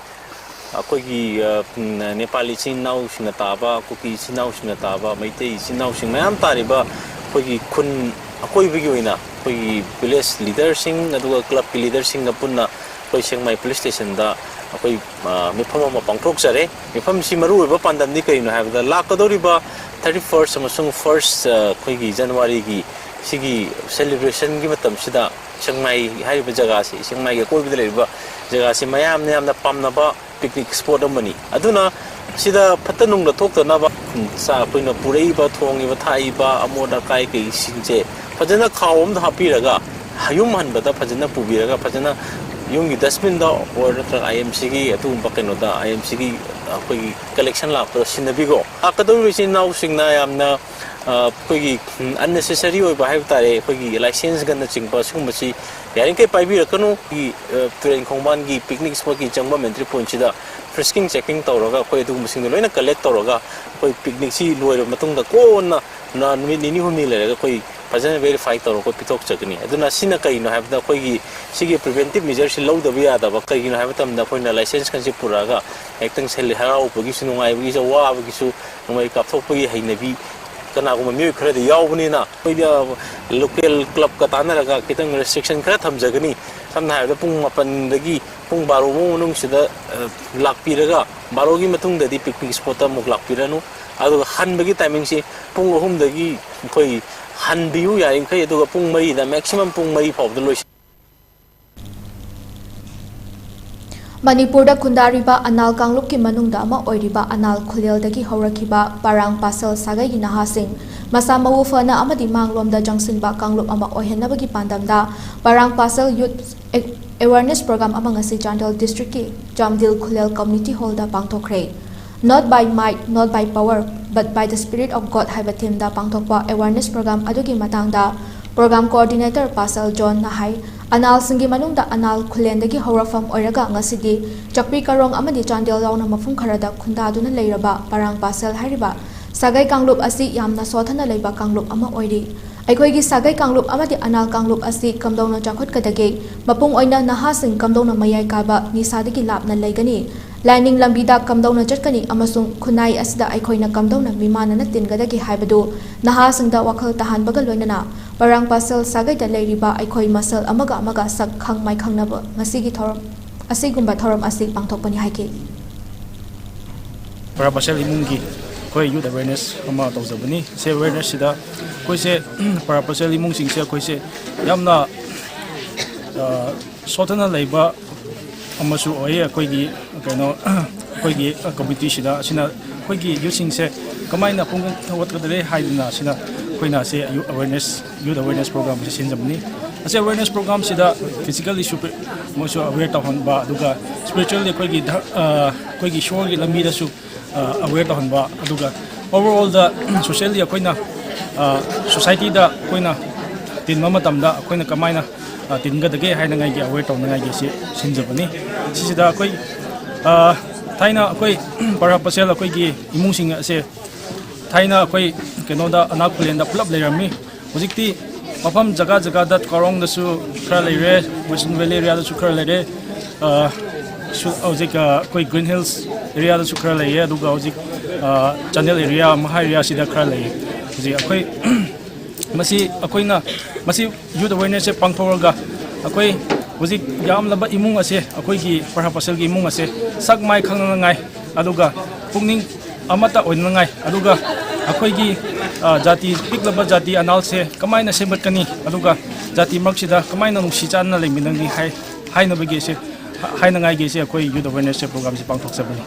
ꯑꯩꯈꯣꯏꯒꯤ, ꯑ, ꯎꯝ, ꯅꯦꯄꯥꯂꯤ ꯏꯆꯤꯟ ꯏꯅꯥꯎꯁꯤꯡꯅ ꯇꯥꯕ, ꯀꯨꯀꯤ ꯏꯆꯤꯟ ꯏꯅꯥꯎꯁꯤꯡꯅ ꯇꯥꯕ, ꯃꯩꯇꯩ ꯏꯆꯤꯟ ꯏꯅꯥꯎꯁꯤꯡ ꯃꯌꯥꯝ ꯇꯥꯔꯤꯕ ꯑꯩꯈꯣꯏꯒꯤ ꯈꯨꯟ ꯑꯀꯣꯏꯕꯒꯤ ꯑꯣꯏꯅ ꯑꯩꯈꯣꯏꯒꯤ ꯚꯤꯂꯦꯖ ꯂꯤꯗꯔꯁꯤꯡ ꯑꯗꯨꯒ ꯀ꯭ꯂꯕꯀꯤ ꯂꯤꯗꯔꯁꯤꯡꯒ ꯄꯨꯟꯅ ꯑꯩꯈꯣꯏ ꯁꯦꯛꯃꯥꯏ ꯄꯨꯂꯤꯁ ꯁ꯭ꯇꯦꯁꯟꯗ ꯑꯩꯈꯣꯏ ꯃꯤꯐꯝ ꯑꯃ ꯄꯥꯡꯊꯣꯛꯆꯔꯦ꯫ ꯃꯤꯐꯝꯁꯤ ꯃꯔꯨꯑꯣꯏꯕ ꯄꯥꯟꯗꯝꯗꯤ ꯀꯔꯤꯅꯣ ꯍꯥꯏꯕꯗ, ꯂꯥꯛꯀꯗꯧꯔꯤꯕ ꯊꯥꯔꯇꯤ ꯐꯥꯔꯁ ꯑꯃꯁꯨꯡ ꯐꯥꯔꯁ ꯑꯩꯈꯣꯏꯒꯤ ꯖꯅꯋꯥꯔꯤꯒꯤ ꯁꯤꯒꯤ ꯁꯦꯂꯦꯕ꯭ꯔꯦꯁꯟꯒꯤ ꯃꯇꯝꯁꯤꯗ ꯁꯦꯛꯃꯥꯏ ꯍꯥꯏꯔꯤꯕ ꯖꯒꯥꯁꯤ, ꯁꯦꯛꯃꯥꯏꯒꯤ ꯑꯀꯣꯏꯕꯗ ꯂꯩꯔꯤꯕ ꯖꯒꯥꯁꯤ ꯃꯌꯥꯝꯅ ꯌꯥꯝꯅ ꯄꯥꯝꯅꯕ ꯄꯤꯛꯅꯤꯛ ꯁ꯭ꯄꯣꯠ ꯑꯃꯅꯤ꯫ ꯑꯗꯨꯅ ꯁꯤꯗ ꯐꯠꯇ ꯅꯨꯡꯗ ꯊꯣꯛꯇꯅꯕ, ꯆꯥ-, ꯑꯩꯈꯣꯏꯅ ꯄꯨꯔꯛꯏꯕ, ꯊꯣꯡꯉꯤꯕ, ꯊꯥꯛꯏꯕ ꯑꯃꯣꯠ ꯑꯀꯥꯏ ꯀꯩꯁꯤꯡꯁꯦ ꯐꯖꯅ ꯈꯥꯎ ꯑꯃꯗ ꯍꯥꯞꯄꯤꯔꯒ, ꯌꯨꯝ ꯍꯟꯕꯗ ꯐꯖꯅ ꯄꯨꯕꯤꯔꯒ, ꯐꯖꯅ ꯌꯨꯝꯒꯤ ꯗꯁꯕꯤꯟꯗ ꯑꯣꯔ ꯅꯠꯇ꯭ꯔꯒ ꯑꯥꯏ ꯑꯦꯝ ꯁꯤꯒꯤ ꯑꯗꯨꯒꯨꯝꯕ ꯀꯩꯅꯣꯗ, ꯑꯥꯏ ꯑꯦꯝ ꯁꯤꯒꯤ ꯑꯩꯈꯣꯏꯒꯤ ꯀꯂꯦꯛꯁꯟ ꯂꯥꯛꯄꯗ ꯁꯤꯟꯅꯕꯤꯈꯣ꯫ ꯂꯥꯛꯀꯗꯧꯔꯤꯕ ꯏꯆꯤꯟ ꯏꯅꯥꯎꯁꯤꯡꯅ ꯌꯥꯝꯅ, ꯑ, ꯑꯩꯈꯣꯏꯒꯤ, ꯎꯝ, unnecessary ꯑꯣꯏꯕ ꯍꯥꯏꯕ ꯇꯥꯔꯦ, ꯑꯩꯈꯣꯏꯒꯤ ꯂꯥꯏꯁꯦꯟꯁꯒꯅꯆꯤꯡꯕ ꯁꯤꯒꯨꯝꯕꯁꯤ ꯌꯥꯔꯤꯈꯩ ꯄꯥꯏꯕꯤꯔꯛꯀꯅꯨ꯫ ꯑꯩꯈꯣꯏꯒꯤ, ꯑ, ꯇꯨꯔꯦꯟ ꯈꯣꯡꯕꯥꯟꯒꯤ ꯄꯤꯛꯅꯤꯛ ꯁ꯭ꯄꯣꯠꯀꯤ ꯆꯪꯐꯝ ꯑꯦꯟꯇ꯭ꯔꯤ ꯄꯣꯏꯟꯠꯁꯤꯗ ꯐ꯭ꯔꯤꯁꯀꯤꯡ ꯆꯦꯛꯀꯤꯡ ꯇꯧꯔꯒ, ꯑꯩꯈꯣꯏ ꯑꯗꯨꯒꯨꯝꯕꯁꯤꯡꯗꯣ ꯂꯣꯏꯅ ꯀꯂꯦꯛ ꯇꯧꯔꯒ, ꯑꯩꯈꯣꯏ ꯄꯤꯛꯅꯤꯛꯁꯤ ꯂꯣꯏꯔꯕ ꯃꯇꯨꯡꯗ ꯀꯣꯟꯅ ꯅ-, ꯅꯨꯃꯤꯠ ꯅꯤꯅꯤ ꯍꯨꯝꯅꯤ ꯂꯩꯔꯒ ꯑꯩꯈꯣꯏ ꯐꯖꯅ ꯚꯦꯔꯤꯐꯥꯏ ꯇꯧꯔꯒ ꯑꯩꯈꯣꯏ ꯄꯤꯊꯣꯛꯆꯒꯅꯤ꯫ ꯑꯗꯨꯅ ꯁꯤꯅ ꯀꯔꯤꯅꯣ ꯍꯥꯏꯕꯗ, ꯑꯩꯈꯣꯏꯒꯤ ꯁꯤꯒꯤ ꯄ꯭ꯔꯤꯚꯦꯟꯇꯤꯞ ꯃꯦꯖꯔꯁꯤ ꯂꯧꯗꯕ ꯌꯥꯗꯕ꯫ ꯀꯩꯒꯤꯅꯣ ꯍꯥꯏꯕ ꯃꯇꯝꯗ, ꯑꯩꯈꯣꯏꯅ ꯂꯥꯏꯁꯦꯟꯁ ꯈꯟꯁꯦ ꯄꯨꯔꯛꯑꯒ ꯍꯦꯛꯇꯪ ꯁꯦꯜ ꯍꯔꯥꯎꯕꯒꯤꯁꯨ, ꯅꯨꯡꯉꯥꯏꯕꯒꯤꯁꯨ, ꯑꯋꯥꯕꯒꯤꯁꯨ, ꯅꯣꯡꯃꯩ ꯀꯥꯞꯊꯣꯛꯄꯒꯤ ꯍꯩꯅꯕꯤ ꯀꯅꯥꯒꯨꯝꯕ ꯃꯤꯑꯣꯏ ꯈꯔꯗꯤ ꯌꯥꯎꯕꯅꯤꯅ, ꯑꯩꯈꯣꯏꯗ ꯂꯣꯀꯦꯜ ꯀ꯭ꯂꯕꯀ ꯇꯥꯟꯅꯔꯒ ꯈꯤꯇꯪ ꯔꯦꯁꯇ꯭ꯔꯤꯛꯁꯟ ꯈꯔ ꯊꯝꯖꯒꯅꯤ꯫ ꯁꯝꯅ ꯍꯥꯏꯔꯕꯗ, ꯄꯨꯡ ꯃꯥꯄꯟꯗꯒꯤ ꯄꯨꯡ ꯕꯥꯔꯣ ꯐꯥꯎ ꯃꯅꯨꯡꯁꯤꯗ, ꯑ, ꯂꯥꯛꯄꯤꯔꯒ, ꯕꯥꯔꯣꯒꯤ ꯃꯇꯨꯡꯗꯗꯤ ꯄꯤꯛꯅꯤꯛ ꯁ꯭ꯄꯣꯠꯇ ꯑꯃꯨꯛ ꯂꯥꯛꯄꯤꯔꯅꯨ꯫ ꯑꯗꯨꯒ ꯍꯟꯕꯒꯤ ꯇꯥꯏꯃꯤꯡꯁꯤ ꯄꯨꯡ ꯑꯍꯨꯝꯗꯒꯤ ꯑꯩꯈꯣꯏ ꯍꯟꯕꯤꯌꯨ ꯌꯥꯔꯤꯃꯈꯩ, ꯑꯗꯨꯒ ꯄꯨꯡ ꯃꯔꯤꯗ, ꯃꯦꯛꯁꯤꯃꯝ ꯄꯨꯡ ꯃꯔꯤ ꯐꯥꯎꯕꯗ ꯂꯣꯏꯁꯤꯟ- ꯃꯅꯤꯄꯨꯔꯗ ꯈꯨꯟꯗꯥꯔꯤꯕ ꯑꯅꯥꯜ ꯀꯥꯡꯂꯨꯞꯀꯤ ꯃꯅꯨꯡꯗ ꯑꯃ ꯑꯣꯏꯔꯤꯕ ꯑꯅꯥꯜ ꯈꯨꯂꯦꯜꯗꯒꯤ ꯍꯧꯔꯛꯈꯤꯕ ꯄꯥꯔꯥꯡ ꯄꯥꯁꯜ ꯁꯥꯒꯩꯒꯤ ꯅꯍꯥꯁꯤꯡ ꯃꯁꯥ ꯃꯎ ꯐꯅ ꯑꯃꯗꯤ ꯃꯥꯡꯂꯣꯝꯗ ꯆꯪꯁꯤꯟꯕ ꯀꯥꯡꯂꯨꯞ ꯑꯃ ꯑꯣꯏꯍꯟꯅꯕꯒꯤ ꯄꯥꯟꯗꯝꯗ ꯄꯥꯔꯥꯡ ꯄꯥꯁꯜ ꯌꯨꯠ ꯑꯦ-, ꯑꯦꯋꯥꯔꯅꯦꯁ ꯄ꯭ꯔꯣꯒ꯭ꯔꯥꯝ ꯑꯃ ꯉꯁꯤ ꯆꯥꯟꯗꯦꯜ ꯗꯤꯁꯇ꯭ꯔꯤꯛꯀꯤ ꯆꯥꯝꯗꯤꯜ ꯈꯨꯂꯦꯜ ꯀꯝꯃ꯭ꯌꯨꯅꯤꯇꯤ ꯍꯣꯜꯗ ꯄꯥꯡꯊꯣꯛꯈ꯭ꯔꯦ꯫ Not by might, not by power, but by the Spirit of God ꯍꯥꯏꯕ ꯊꯤꯝꯗ ꯄꯥꯡꯊꯣꯛꯄ ꯑꯦꯋꯥꯔꯅꯦꯁ ꯄ꯭ꯔꯣꯒ꯭ꯔꯥꯝ ꯑꯗꯨꯒꯤ ꯃꯇꯥꯡꯗ ꯄ꯭ꯔꯣꯒ꯭ꯔꯥꯝ ꯀꯣꯑꯣꯔꯗꯤꯅꯦꯇꯔ ꯄꯥꯁꯜ ꯖꯣꯟꯅ ꯍꯥꯏ, ꯑꯅꯥꯜꯁꯤꯡꯒꯤ ꯃꯅꯨꯡꯗ ꯑꯅꯥꯜ ꯈꯨꯂꯦꯟꯗꯒꯤ ꯍꯧꯔꯛꯐꯝ ꯑꯣꯏꯔꯒ ꯉꯁꯤꯗꯤ ꯆꯛꯄꯤ ꯀꯥꯔꯣꯡ ꯑꯃꯗꯤ ꯆꯥꯟꯗꯦꯜ ꯌꯥꯎꯅ ꯃꯐꯝ ꯈꯔꯗ ꯈꯨꯟꯗꯥꯗꯨꯅ ꯂꯩꯔꯕ ꯄꯥꯔꯥꯡ ꯄꯥꯁꯜ ꯍꯥꯏꯔꯤꯕ ꯁꯥꯒꯩ ꯀꯥꯡꯂꯨꯞ ꯑꯁꯤ ꯌꯥꯝꯅ ꯁꯣꯠꯊꯅ ꯂꯩꯕ ꯀꯥꯡꯂꯨꯞ ꯑꯃ ꯑꯣꯏꯔꯤ꯫ ꯑꯩꯈꯣꯏꯒꯤ ꯁꯥꯒꯩ ꯀꯥꯡꯂꯨꯞ ꯑꯃꯗꯤ ꯑꯅꯥꯜ ꯀꯥꯡꯂꯨꯞ ꯑꯁꯤ ꯀꯝꯗꯧꯅ ꯆꯥꯎꯈꯠꯀꯗꯒꯦ? ꯃꯄꯨꯡ ꯑꯣꯏꯅ ꯅꯍꯥꯁꯤꯡ ꯀꯝꯗꯧꯅ ꯃꯌꯥꯏ ꯀꯥꯕ ꯅꯤꯁꯥꯗꯒꯤ ꯂꯥꯞꯅ ꯂꯩꯒꯅꯤ? ꯂꯥꯏꯅꯤꯡ ꯂꯝꯕꯤꯗ ꯀꯝꯗꯧꯅ ꯆꯠꯀꯅꯤ ꯑꯃꯁꯨꯡ ꯈꯨꯟꯅꯥꯏ ꯑꯁꯤꯗ ꯑꯩꯈꯣꯏꯅ ꯀꯝꯗꯧꯅ ꯃꯤꯃꯥꯟꯅꯅ ꯇꯤꯟꯒꯗꯒꯦ ꯍꯥꯏꯕꯗꯨ ꯅꯍꯥꯁꯤꯡꯗ ꯋꯥꯈꯜ ꯇꯥꯍꯟꯕꯒ ꯂꯣꯏꯅꯅ ꯄꯔꯥꯡ ꯄꯥꯁꯜ ꯁꯥꯒꯩꯗ ꯂꯩꯔꯤꯕ ꯑꯩꯈꯣꯏ ꯃꯁꯦꯜ ꯑꯃꯒ ꯑꯃꯒ ꯁꯛ ꯈꯪ ꯃꯥꯏꯈꯪꯅꯕ ꯉꯁꯤꯒꯤ ꯊꯧꯔꯝ ꯑꯁꯤꯒꯨꯝꯕ ꯊꯧꯔꯝ ꯑꯁꯤ ꯄꯥꯡꯊꯣꯛꯄꯅꯤ ꯍꯥꯏꯈꯤ꯫ ꯄꯔꯥ ꯄꯥꯁꯦꯜ ꯏꯃꯨꯡꯒꯤ ꯑꯩꯈꯣꯏ ꯌꯨꯠ ꯑꯋꯦꯔꯅꯦꯁ ꯑꯃ ꯇꯧꯖꯕꯅꯤ꯫ ꯁꯤ ꯑꯋꯦꯔꯅꯦꯁꯁꯤꯗ ꯑꯩꯈꯣꯏꯁꯦ ꯄꯔꯥ ꯄꯥꯁꯦꯜ ꯏꯃꯨꯡꯁꯤꯡꯁꯦ ꯑꯩꯈꯣꯏꯁꯦ ꯌꯥꯝꯅ ꯁꯣꯠꯊꯅ ꯂꯩꯕ ꯑꯃꯁꯨ ꯑꯣꯏ꯫ ꯑꯩꯈꯣꯏꯒꯤ ꯀꯩꯅꯣ ꯑꯩꯈꯣꯏꯒꯤ ꯀꯝꯃ꯭ꯌꯨꯅꯤꯇꯤꯁꯤꯗ ꯑꯁꯤꯅ ꯑꯩꯈꯣꯏꯒꯤ ꯌꯨꯠꯁꯤꯡꯁꯦ ꯀꯃꯥꯏꯅ ꯄꯨꯛꯅꯤꯡ ꯊꯧꯒꯠꯀꯗꯒꯦ ꯍꯥꯏꯗꯅ ꯑꯁꯤꯅ ꯑꯩꯈꯣꯏꯅ ꯑꯁꯤ ꯑꯋꯦꯔꯅꯦꯁ ꯌꯨꯠ ꯑꯋꯦꯔꯅꯦꯁ ꯄ꯭ꯔꯣꯒ꯭ꯔꯥꯝꯁꯦ ꯁꯤꯟꯖꯕꯅꯤ꯫ ꯑꯁꯤ ꯑꯋꯦꯔꯅꯦꯁ ꯄ꯭ꯔꯣꯒ꯭ꯔꯥꯝꯁꯤꯗ ꯐꯤꯖꯤꯀꯦꯜ ꯏꯁꯨ ꯃꯣꯏꯁꯨ ꯑꯋꯦꯔ ꯇꯧꯍꯟꯕ, ꯑꯗꯨꯒ ꯁ꯭ꯄꯤꯔꯤꯆꯨꯋꯦꯜꯂꯤ ꯑꯩꯈꯣꯏꯒꯤ ꯑꯩꯈꯣꯏꯒꯤ ꯏꯁꯣꯔꯒꯤ ꯂꯝꯕꯤꯗꯁꯨ ꯑꯋꯦꯔ ꯇꯧꯍꯟꯕ, ꯑꯗꯨꯒ ꯑꯣꯚꯔꯑꯣꯜꯗ ꯁꯣꯁꯤꯌꯦꯜꯂꯤ ꯑꯩꯈꯣꯏꯅ ꯁꯣꯁꯥꯏꯇꯤꯗ ꯑꯩꯈꯣꯏꯅ ꯇꯤꯟꯕ ꯃꯇꯝꯗ ꯑꯩꯈꯣꯏꯅ ꯀꯃꯥꯏꯅ ꯇꯤꯟꯒꯗꯒꯦ ꯍꯥꯏꯅꯉꯥꯏꯒꯤ ꯑꯋꯦꯔ ꯇꯧꯅꯉꯥꯏꯒꯤ ꯑꯁꯤ ꯁꯤꯟꯖꯕꯅꯤ꯫ ꯁꯤꯁꯤꯗ ꯑꯩꯈꯣꯏ ꯊꯥꯏꯅ ꯑꯩꯈꯣꯏ ꯄꯔꯥ ꯄꯥꯁꯦꯜ ꯑꯩꯈꯣꯏꯒꯤ ꯏꯃꯨꯡꯁꯤꯡ ꯑꯁꯦ ꯊꯥꯏꯅ ꯑꯩꯈꯣꯏ ꯀꯩꯅꯣꯗ ꯑꯅꯥ ꯈꯨꯂꯦꯟꯗ ꯄꯨꯂꯞ ꯂꯩꯔꯝꯃꯤ꯫ ꯍꯧꯖꯤꯛꯇꯤ ꯃꯐꯝ ꯖꯒꯥ ꯖꯒꯥꯗ ꯀꯥꯔꯣꯡꯗꯁꯨ ꯈꯔ ꯂꯩꯔꯦ, ꯋꯦꯁꯇꯔꯟ ꯚꯦꯂꯤ ꯑꯦꯔꯤꯌꯥꯗꯁꯨ ꯈꯔ ꯂꯩꯔꯦ꯫ ꯍꯧꯖꯤꯛ ꯑꯩꯈꯣꯏ ꯒ꯭ꯔꯤꯟ ꯍꯤꯜꯁ ꯑꯦꯔꯤꯌꯥꯗꯁꯨ ꯈꯔ ꯂꯩꯌꯦ, ꯑꯗꯨꯒ ꯍꯧꯖꯤꯛ ꯆꯥꯟꯗꯦꯜ ꯑꯦꯔꯤꯌꯥ, ꯃꯍꯥ ꯑꯦꯔꯤꯌꯥꯁꯤꯗ ꯈꯔ ꯂꯩꯌꯦ꯫ ꯍꯧꯖꯤꯛ ꯑꯩꯈꯣꯏ ꯃꯁꯤ ꯑꯩꯈꯣꯏꯅ ꯃꯁꯤ ꯌꯨꯠ ꯑꯋꯦꯔꯅꯦꯁꯁꯦ ꯄꯥꯡꯊꯣꯛꯂꯒ ꯑꯩꯈꯣꯏ ꯍꯧꯖꯤꯛ ꯌꯥꯝꯂꯕ ꯏꯃꯨꯡ ꯑꯁꯦ, ꯑꯩꯈꯣꯏꯒꯤ ꯄꯔꯥ ꯄꯥꯁꯦꯜꯒꯤ ꯏꯃꯨꯡ ꯑꯁꯦ ꯁꯛ ꯃꯥꯏ ꯈꯪꯅꯉꯥꯏ, ꯑꯗꯨꯒ ꯄꯨꯛꯅꯤꯡ ꯑꯃꯠꯇ ꯑꯣꯏꯅꯉꯥꯏ, ꯑꯗꯨꯒ ꯑꯩꯈꯣꯏꯒꯤ ꯖꯥꯇꯤ, ꯄꯤꯛꯂꯕ ꯖꯥꯇꯤ ꯑꯅꯥꯜꯁꯦ ꯀꯃꯥꯏꯅ ꯁꯦꯝꯒꯠꯀꯅꯤ, ꯑꯗꯨꯒ ꯖꯥꯇꯤ ꯃꯔꯛꯁꯤꯗ ꯀꯃꯥꯏꯅ ꯅꯨꯡꯁꯤ ꯆꯥꯟꯅꯅ ꯂꯩꯃꯤꯟꯅꯒꯅꯤ ꯍꯥꯏ ꯍꯥꯏꯅꯕꯒꯤ ꯑꯁꯤ ꯍꯥꯏꯅꯉꯥꯏꯒꯤ ꯑꯁꯤ ꯑꯩꯈꯣꯏ ꯌꯨꯠ ꯑꯋꯦꯔꯅꯦꯁ ꯄ꯭ꯔꯣꯒ꯭ꯔꯥꯝꯁꯤ ꯄꯥꯡꯊꯣꯛꯆꯕꯅꯤ꯫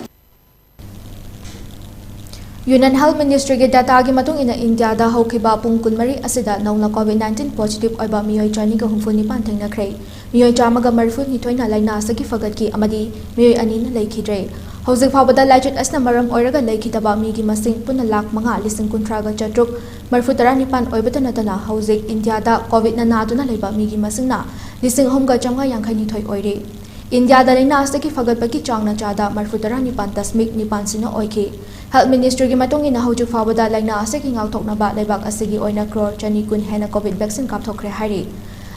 ꯌꯨꯅꯤꯌꯟ ꯍꯦꯜꯊ ꯃꯤꯅꯤꯁꯇ꯭ꯔꯤꯒꯤ ꯗꯥꯇꯥꯒꯤ ꯃꯇꯨꯡ ꯏꯟꯅ ꯏꯟꯗꯤꯌꯥꯗ ꯍꯧꯈꯤꯕ ꯄꯨꯡ ꯀꯨꯟꯃꯔꯤ ꯑꯁꯤꯗ ꯅꯧꯅ ꯀꯣꯚꯤꯗ ꯅꯥꯏꯟꯇꯤꯟ ꯄꯣꯖꯤꯇꯤꯚ ꯑꯣꯏꯕ ꯃꯤꯑꯣꯏ ꯆꯅꯤꯒ ꯍꯨꯝꯐꯨ ꯅꯤꯄꯥꯟ ꯊꯦꯡꯅꯈ꯭ꯔꯦ꯫ ꯃꯤꯑꯣꯏ ꯆꯥꯝꯃꯒ ꯃꯔꯤꯐꯨ ꯅꯤꯊꯣꯏꯅ ꯂꯥꯏꯅꯥ ꯑꯁꯤꯒꯤ ꯐꯒꯠꯈꯤ ꯑꯃꯗꯤ ꯃꯤꯑꯣꯏ ꯑꯅꯤꯅ ꯂꯩꯈꯤꯗ꯭ꯔꯦ꯫ ꯍꯧꯖꯤꯛ ꯐꯥꯎꯕꯗ ꯂꯥꯏꯆꯠ ꯑꯁꯤꯅ ꯃꯔꯝ ꯑꯣꯏꯔꯒ ꯂꯩꯈꯤꯗꯕ ꯃꯤꯒꯤ ꯃꯁꯤꯡ ꯄꯨꯟꯅ ꯂꯥꯈ ꯃꯉꯥ ꯂꯤꯁꯤꯡ ꯀꯨꯟꯊ꯭ꯔꯥꯒ ꯆꯥꯇ꯭ꯔꯨꯛ ꯃꯔꯤꯐꯨ ꯇꯔꯥ ꯅꯤꯄꯥꯟ ꯑꯣꯏꯕꯇ ꯅꯠꯇꯅ ꯍꯧꯖꯤꯛ ꯏꯟꯗꯤꯌꯥꯗ ꯀꯣꯚꯤꯗꯅ ꯅꯥꯗꯨꯅ ꯂꯩꯕ ꯃꯤꯒꯤ ꯃꯁꯤꯡꯅ ꯂꯤꯁꯤꯡ ꯑꯍꯨꯝꯒ ꯆꯥꯝꯃꯉꯥ ꯌꯥꯡꯈꯩ ꯅꯤꯊꯣꯏ ꯑꯣꯏꯔꯦ꯫ ꯏꯟꯗꯤꯌꯥꯗ ꯂꯥꯏꯅꯥ ꯑꯁꯤꯗꯒꯤ ꯐꯒꯠꯄꯒꯤ ꯆꯥꯡꯅ ꯆꯥꯗ ꯃꯔꯤꯐꯨ ꯇꯔꯥ ꯅꯤꯄꯥꯟ ꯗꯁꯃꯤꯛ ꯅꯤꯄꯥꯟ ꯁꯤꯅꯣ ꯑꯣꯏꯈꯤ꯫ ꯍꯦꯜꯊ ꯃꯤꯅꯤꯁꯇ꯭ꯔꯤꯒꯤ ꯃꯇꯨꯡ ꯏꯟꯅ ꯍꯧꯖꯤꯛ ꯐꯥꯎꯕꯗ ꯂꯥꯏꯅꯥ ꯑꯁꯤꯒꯤ ꯉꯥꯛꯊꯣꯛꯅꯕ ꯂꯩꯕꯥꯛ ꯑꯁꯤꯒꯤ ꯑꯣꯏꯅ ꯀ꯭ꯔꯣꯔ ꯆꯅꯤ ꯀꯨꯟ ꯍꯦꯟꯅ ꯀꯣꯚꯤꯗ ꯚꯦꯛꯁꯤꯟ ꯀꯥꯞꯊꯣꯛꯈ꯭ꯔꯦ ꯍꯥꯏꯔꯤ꯫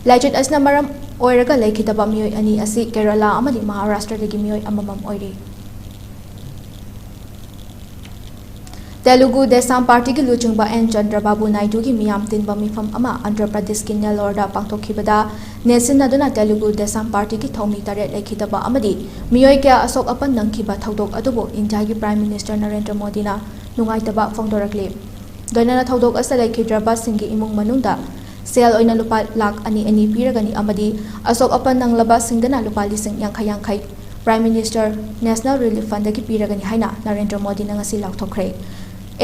ꯂꯥꯏꯆꯠ ꯑꯁꯤꯅ ꯃꯔꯝ ꯑꯣꯏꯔꯒ ꯂꯩꯈꯤꯗꯕ ꯃꯤꯑꯣꯏ ꯑꯅꯤ ꯑꯁꯤ ꯀꯦꯔꯂꯥ ꯑꯃꯗꯤ ꯃꯍꯥꯔꯥꯁꯇ꯭ꯔꯗꯒꯤ ꯃꯤꯑꯣꯏ ꯑꯃꯃꯝ ꯑꯣꯏꯔꯤ꯫ ꯇꯦꯂꯨꯒꯨ ꯗꯦꯁꯥꯝ ꯄꯥꯔꯇꯤꯒꯤ ꯂꯨꯆꯤꯡꯕ ꯑꯦꯟ ꯆꯟꯗ꯭ꯔꯕꯥꯕꯨ ꯅꯥꯏꯗꯨꯒꯤ ꯃꯤꯌꯥꯝ ꯇꯤꯟꯕ ꯃꯤꯐꯝ ꯑꯃ ꯑꯟꯙ꯭ꯔ ꯄ꯭ꯔꯗꯦꯁꯀꯤ ꯅꯦꯜꯂꯣꯔꯗ ꯄꯥꯡꯊꯣꯛꯈꯤꯕꯗ ꯅꯦꯠꯁꯤꯟꯅꯗꯨꯅ ꯇꯦꯂꯨꯒꯨ ꯗꯦꯁꯥꯝ ꯄꯥꯔꯇꯤꯒꯤ ꯊꯧꯃꯤ ꯇꯔꯦꯠ ꯂꯩꯈꯤꯗꯕ ꯑꯃꯗꯤ ꯃꯤꯑꯣꯏ ꯀꯌꯥ ꯑꯁꯣꯛ ꯑꯄꯟ ꯅꯪꯈꯤꯕ ꯊꯧꯗꯣꯛ ꯑꯗꯨꯕꯨ ꯏꯟꯗꯤꯌꯥꯒꯤ ꯄ꯭ꯔꯥꯏꯝ ꯃꯤꯅꯤꯁꯇꯔ ꯅꯔꯦꯟꯗ꯭ꯔ ꯃꯣꯗꯤꯅ ꯅꯨꯡꯉꯥꯏꯇꯕ ꯐꯣꯡꯗꯣꯔꯛꯂꯤ꯫ ꯂꯣꯏꯅꯅ ꯊꯧꯗꯣꯛ ꯑꯁꯤꯗ ꯂꯩꯈꯤꯗ꯭ꯔꯕꯁꯤꯡꯒꯤ ꯏꯃꯨꯡ ꯃꯅꯨꯡꯗ ꯁꯦꯜ ꯑꯣꯏꯅ ꯂꯨꯄꯥ ꯂꯥꯈ ꯑꯅꯤ ꯑꯅꯤ ꯄꯤꯔꯒꯅꯤ ꯑꯃꯗꯤ ꯑꯁꯣꯛ ꯑꯄꯟ ꯅꯪꯂꯕꯁꯤꯡꯗꯅ ꯂꯨꯄꯥ ꯂꯤꯁꯤꯡ ꯌꯥꯡꯈꯩ ꯌꯥꯡꯈꯩ Prime Minister National Relief Fundꯗꯒꯤ ꯄꯤꯔꯒꯅꯤ ꯍꯥꯏꯅ ꯅꯔꯦꯟꯗ꯭ꯔ ꯃꯣꯗꯤꯅ ꯉꯁꯤ ꯂꯥꯎꯊꯣꯛꯈ꯭ꯔꯦ꯫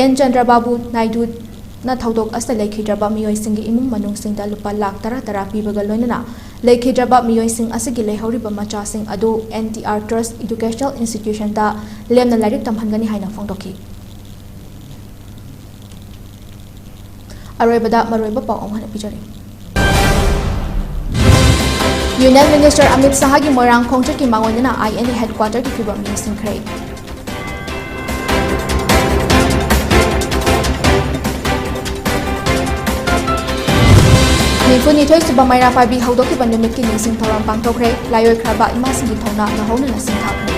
ꯑꯦꯟ ꯆꯟꯗ꯭ꯔꯕꯥꯕꯨ ꯅꯥꯏꯗꯨꯅ ꯊꯧꯗꯣꯛ ꯑꯁꯤꯗ ꯂꯩꯈꯤꯗ꯭ꯔꯕ ꯃꯤꯑꯣꯏꯁꯤꯡꯒꯤ ꯏꯃꯨꯡ ꯃꯅꯨꯡꯁꯤꯡꯗ ꯂꯨꯄꯥ ꯂꯥꯈ ꯇꯔꯥ ꯇꯔꯥ ꯄꯤꯕꯒ ꯂꯣꯏꯅꯅ ꯂꯩꯈꯤꯗ꯭ꯔꯕ ꯃꯤꯑꯣꯏꯁꯤꯡ ꯑꯁꯤꯒꯤ ꯂꯩꯍꯧꯔꯤꯕ ꯃꯆꯥꯁꯤꯡ ꯑꯗꯨ N T R Trust Educational Institutionꯗ ꯂꯦꯝꯅ ꯂꯥꯏꯔꯤꯛ ꯇꯝꯍꯟꯒꯅꯤ ꯍꯥꯏꯅ ꯐꯣꯡꯗꯣꯛꯈꯤ꯫ ꯑꯔꯣꯏꯕꯗ ꯃꯔꯨꯑꯣꯏꯕ ꯄꯥꯎ ꯑꯃꯨꯛ ꯍꯟꯅ ꯄꯤꯖꯔꯤ꯫ Union Minister ꯑꯃꯤꯠ ꯁꯍꯥꯒꯤ ꯃꯣꯏꯔꯥꯡ ꯈꯣꯡꯆꯠꯀꯤ ꯃꯥꯡꯑꯣꯏꯅꯅ I N A headquarterꯒꯤ ꯐꯤꯕꯝ ꯌꯦꯡꯁꯤꯟꯈ꯭ꯔꯦ꯫ ꯅꯤꯐꯨꯅꯤꯊꯣꯏ ꯁꯨꯕ ꯃꯩꯔꯥ ꯄꯥꯏꯕꯤ ꯍꯧꯗꯣꯛꯈꯤꯕ ꯅꯨꯃꯤꯠꯀꯤ ꯅꯤꯡꯁꯤꯡ ꯊꯧꯔꯝ ꯄꯥꯡꯊꯣꯛꯈ꯭ꯔꯦ꯫ ꯂꯥꯏꯑꯣꯏꯈ꯭ꯔꯕ ꯏꯃꯥꯁꯤꯡꯒꯤ ꯊꯧꯅꯥ ꯅꯧꯍꯧꯅꯅ ꯁꯤꯡꯊꯥꯈ꯭ꯔꯦ꯫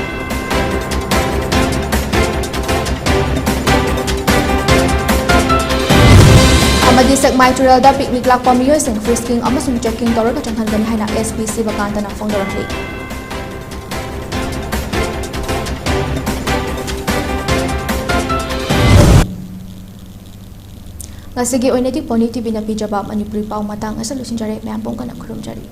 ꯑꯃꯗꯤ ꯁꯦꯛꯃꯥꯏ ꯇꯨꯔꯦꯜꯗ picnic ꯂꯥꯛꯄ ꯃꯤꯑꯣꯏꯁꯤꯡ frisking ꯑꯃꯁꯨꯡ checking ꯇꯧꯔꯒ ꯆꯪꯍꯟꯒꯅꯤ ꯍꯥꯏꯅ S P ꯁꯤꯕꯀꯥꯟꯇꯅ ꯐꯣꯡꯗꯣꯔꯛꯂꯤ꯫ ꯉꯁꯤꯒꯤ ꯑꯣꯏꯅꯗꯤ Pony TVꯅ ꯄꯤꯖꯕ ꯃꯅꯤꯄꯨꯔꯤ ꯄꯥꯎ ꯃꯇꯥꯡ ꯑꯁꯤꯗ ꯂꯣꯏꯁꯤꯟꯖꯔꯦ꯫ ꯃꯌꯥꯝ ꯄꯨꯝꯅꯃꯛ ꯈꯨꯔꯨꯝꯖꯔꯤ꯫